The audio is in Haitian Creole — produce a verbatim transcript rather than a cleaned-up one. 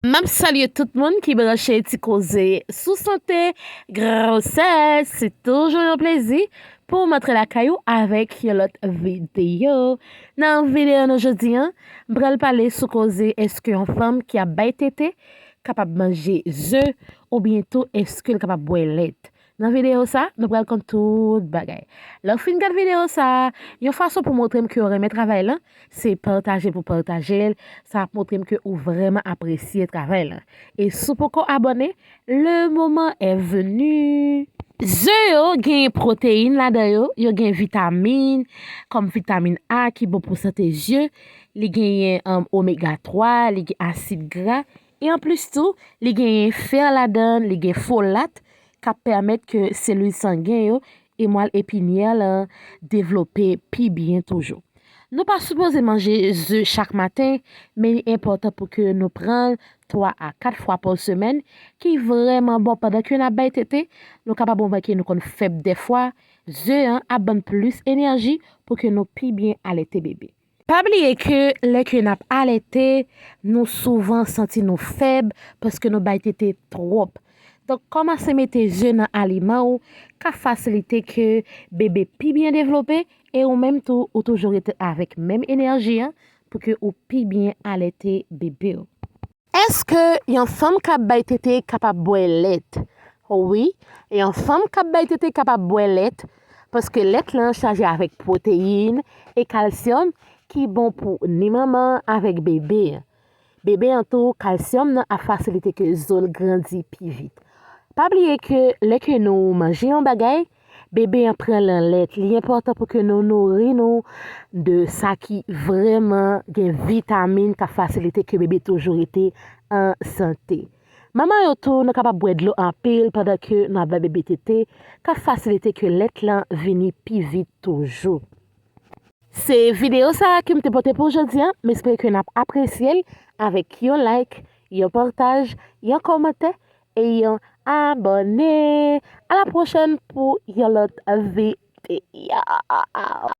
M ap salye tout moun ki branche Ti Koze sou sante, gwosès. Se toujou yon plezi pou m antre lakay ou avèk yon lòt videyo. Nan videyo nou jodi a, m pral pale sou koze èske yon fanm ki ap bay tete kapab manje ze oubyen tou èske l kapab bwè lèt. Nan videyo sa, nou pral konn tout bagay. Lè w fin gad videyo sa, yon fason pou montre m ke w renmen travay lan, se pataje pou pataje l. Sa ap montre m ke ou vrèman apresye travay lan. E si w poko abòne, le moment est venu. Ze yo gen pwoteyin ladan yo, yo gen vitamin, kòm vitamin A ki bon pou sante zye, li genyen, um, omega twa, li gen asid gra, e anplis tou, li genyen fè ladan, li gen folat, k ap pèmèt ke selil sangen yo e mwal epinyèl lan devlope pi byen toujou. Nou pa sipoze manje ze chak maten, men li enpòtan pou ke nou pran l twa a kat fwa pa semèn, ki vrèman bon pandan ke n ap bay tete. Nou kapab remake nou konn fèb dèfwa, ze an ap ban n plis enèji pou ke nou pi byen alète bebe. Pa bliye ke lè ke n ap alète, nou souvan santi nou fèb paske nou bay tete twòp. Donk, kòmanse mete ze nan aliman ou ka fasilite ke bebe pi byen devlope e ou menm tou, ou toujou rete avèk menm enèji an pou ke ou pi byen alète bebe w. Èske yon fanm k ap bay tete kapab bwè lèt? Wi, yon fanm k ap bay tete kapab bwè lèt, paske lèt lan chaje avèk pwoteyin e kalsyòm ki bon pou ni manman an avèk bebe an. Bebe an tou, kalsyòm nan ap fasilite ke zo l grandi pi vit. Pa bliye ke lè ke nou manje yon bagay, bebe an pran lan lèt. Li enpòtan pou ke nou nouri nou de sa ki vrèman gen vitamin k ap fasilite ke bebe toujou rete an sante. Manman yo tou, nou kapab bwè dlo anpil pandan ke n ap bay bebe tete, k ap fasilite ke lèt lan vini pi vit toujou. Se videyo sa a ke m te pote pou jodi a. M espere ke n ap apresye l avèk yon like, yon pataj, yon kòmantè e yon abòne. A la pwochèn pou yon lòt videyo.